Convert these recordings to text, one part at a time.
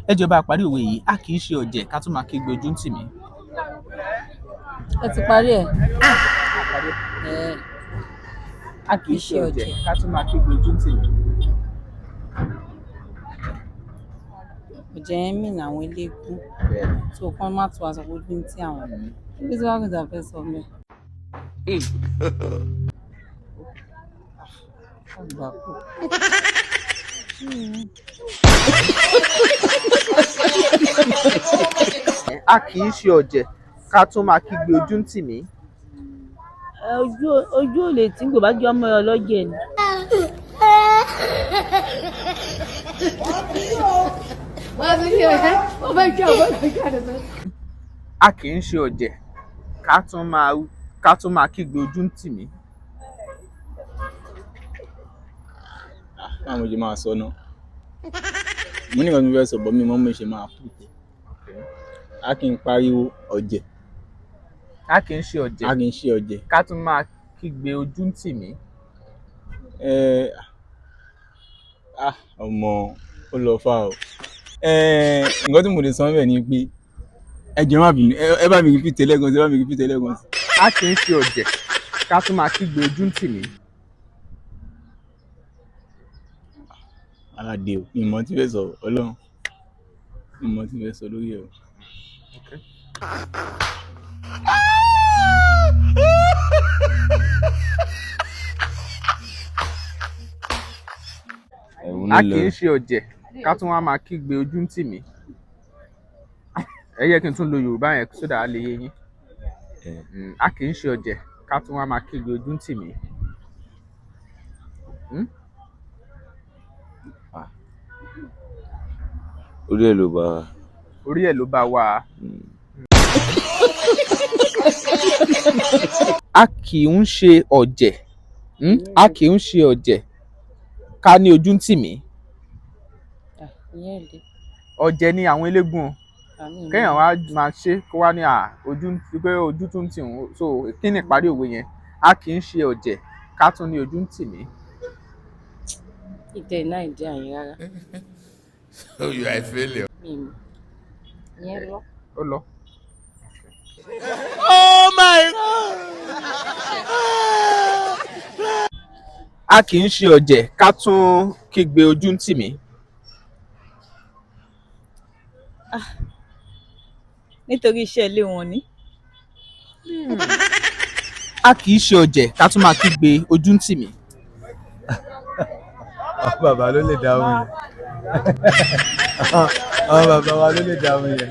Ẹ jọ̀ọ́, bá a parí òwe yìí: a kì í ṣe ọ̀jẹ̀ ká tún máa kígbe ojú ń tì mí. Ẹ ti parí ẹ̀. Ẹ̀. A kì í ṣe ọ̀jẹ̀ ká tún máa kígbe ojú ń tì mí. Ọ̀jẹ̀ yẹn mean àwọn eléégún. So kán má tún wá sọ pé ojú ń tì àwọn. Ibi tí wàá kùtà fẹ́ sọ mẹ́. Àgbákò. A kì í ṣe ọ̀jẹ̀ ká tún máa kígbe ojú ń tì mí. Ojú ò lè tí kò bá jẹ́ ọmọ ọlọ́jẹ̀ ni. A kì í ṣe ọ̀jẹ̀ ká tún máa kígbe ojú ń tì mí. Báwo mo ṣe máa sọ náà? Mo ní nǹkan tí mo fẹ́ sọ bọ́ mi mọ́ mo ṣe máa put ẹ̀. A kì í pariwo ọ̀jẹ̀. A kì í ṣe ọ̀jẹ̀ A kì í ṣe ọ̀jẹ̀. ká tún máa kígbe ojú ń tì mí. Ẹ ah, ọmọ, ó lọ fà o. Nǹkan tí mo lè sọ níbẹ̀ ni pé ẹ jọ̀ọ́, má bínú, ẹ bá mi repeat ẹlẹ́gan sí, ẹ bá mi repeat ẹlẹ́gan sí. A kì í ṣe ọ̀jẹ̀ ká tún máa kígbe ojú ń tì mí. Aládé o, mi mọ̀ tí fẹ́ sọ. Ọlọ́run, mi mọ̀ tí fẹ́ sọ lórí ẹ̀ o. Ẹ̀hún A ló kì lọ. í ṣe ọ̀jẹ̀ ká tún wá máa kígbe ojú ń tì mí. Ẹ yẹ kí n tún lo Yorùbá yẹn sódà á lè yé yín. A kì í ṣe ọ̀jẹ̀ ká tún wá máa kígbe ojú ń tì mí. Orí ẹ̀ ló bá wa. Orí ẹ̀ ló bá wà. A kì í ṣe ọ̀jẹ̀, A kì í ṣe ọ̀jẹ̀ ká ní ojú ń tì mí. Ah, ìyẹn le. Ọ̀jẹ̀ ni àwọn eléégún o. Àmì ìmọ̀. Kéèyàn wá máa ṣe kó wá ní à ojú ń pé ojú tún ń tì òun. So kí ni ìparí òwe yẹn? A kì í ṣe ọ̀jẹ̀ ká tún ní ojú ń tì mí. Ìtẹ̀ náà ìdí àyè rárá. So you are a failure. Mi ì mọ̀. Ìyẹn lọ. Ó lọ. Oh my God! A kì í ṣe ọ̀jẹ̀ ká tún kígbe ojú ń tì mí. Nítorí iṣẹ́ ilé wọn ni. A kì í ṣe ọ̀jẹ̀ ká tún máa kígbe ojú ń tì mí. Àwọn bàbá ló lè dáhùn yẹn. Àwọn bàbá wa ló lè dáhùn yẹn.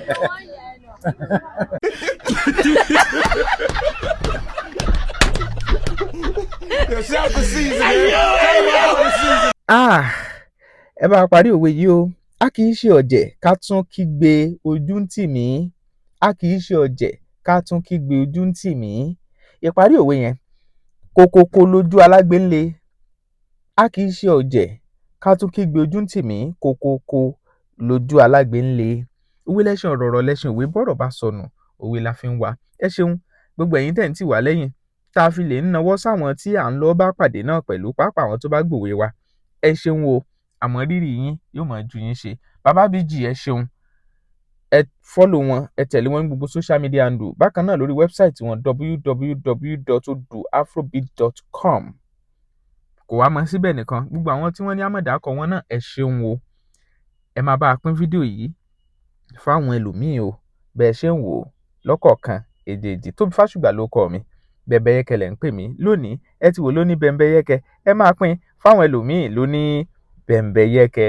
Ah, ẹ bá wa parí òwe yìí o. A kì í ṣe ọ̀jẹ̀ ká tún kígbe ojú ń tì mí. A kì í ṣe ọ̀jẹ̀ ká tún kígbe ojú ń tì mí. Ìparí òwe yẹn, kókókó lójú alágbe ń le. A kì í ṣe ọ̀jẹ̀ ká tún kígbe ojú ń tì mí, kókókó lójú alágbe ń le. Òwe lẹ́ṣin ọ̀rọ̀, ọ̀rọ̀ lẹ́ṣin òwe. Bọ́rọ̀ bá sọnù, òwe la fi ń wá. Ẹ ṣeun gbogbo ẹ̀yin tẹ̀ ń tì wá lẹ́yìn tá a fi lè ń nawọ́ sáwọn tí à ń lọ bá pàdé náà pẹ̀lú, pàápàá àwọn tó bá gbòwe wa. Ẹ ṣeun o, àmọ́ rírì yín yóò máa ju yín ṣe. Bàbá BG, ẹ ṣeun. Ẹ follow wọn, ẹ tẹ̀lé wọn ní gbogbo social media handle, bákan náà lórí website wọn, www.oduafrobeat.com. Kò wá mọ síbẹ̀ nìkan, gbogbo àwọn tí wọ́n ní àmọ̀dákọ̀ wọn náà, ẹ ṣeun o. Ẹ máa bá a pín fídíò yìí fáwọn ẹlòmíín o bẹ́ẹ̀ ṣe ń wò ó lọ́kọ̀ọ̀kan èjèèjì. Tóbi Fásùgbà ló kọ mi, Bẹ̀bẹ̀yẹkẹ lẹ̀ ń pè mí lónìí. Ẹ ti wò lóní Bẹ̀m̀bẹ̀yẹkẹ, ẹ máa pín fáwọn ẹlòmíín lóní Bẹ̀m̀bẹ̀yẹkẹ.